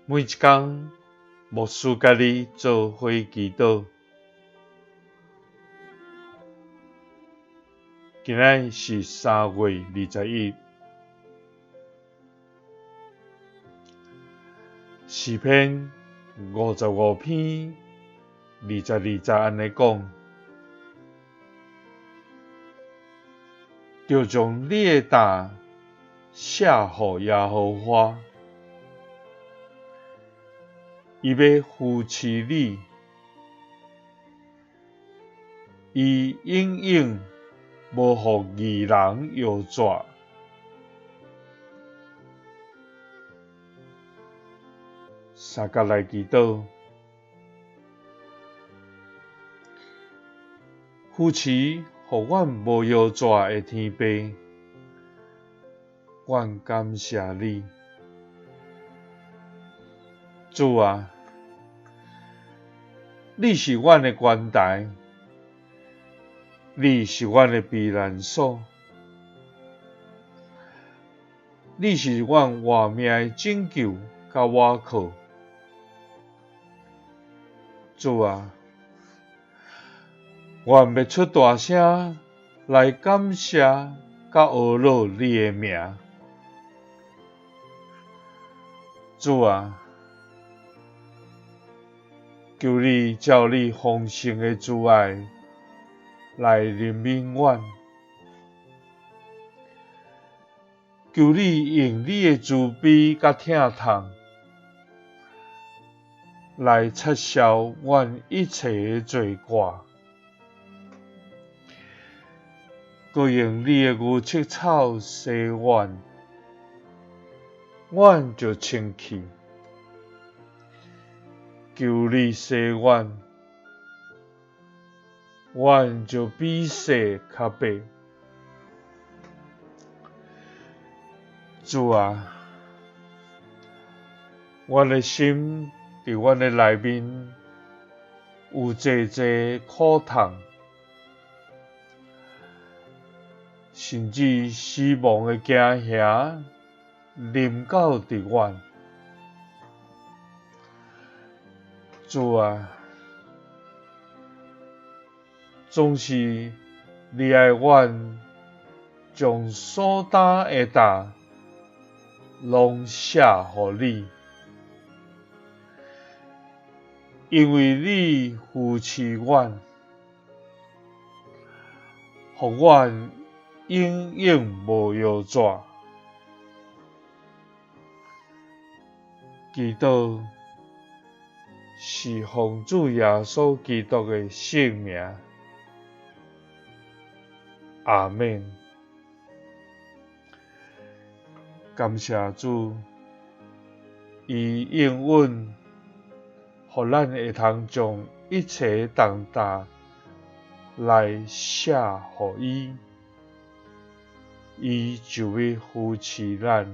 每一工，牧師佮你做伙祈禱。今仔是3月21，詩篇55篇22節按呢講：著將你的擔卸予耶和華。伊欲扶持你，伊永永無予義人搖逝。相佮來祈禱，扶持予阮無搖逝的天父，阮感謝你。主啊，你是阮的懸台，你是阮的避難所，你是阮活命的拯救佮倚靠。主啊，阮欲出大聲來感謝佮阿樂你的名。主啊，求你照你豐盛的慈愛來憐憫阮，求你用你的慈悲佮疼痛來擦消阮一切的罪過，閣用你的牛膝草洗阮，阮就清氣。求你洗阮，阮就比雪較白。主啊，阮的心佇阮的內面有濟濟苦痛，甚至死亡的驚嚇臨到佇阮。主啊，總是你愛阮將所擔的擔攏卸予你，因為你扶持阮，予阮永永無搖逝。祈禱是奉主耶穌基督的聖名，阿們。感謝主，伊應允，予咱會通將一切重擔來卸予伊，伊就欲扶持咱，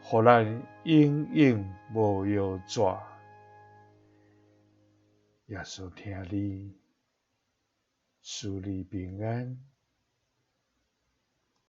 予咱永永無搖逝。耶穌疼你，賜你平安。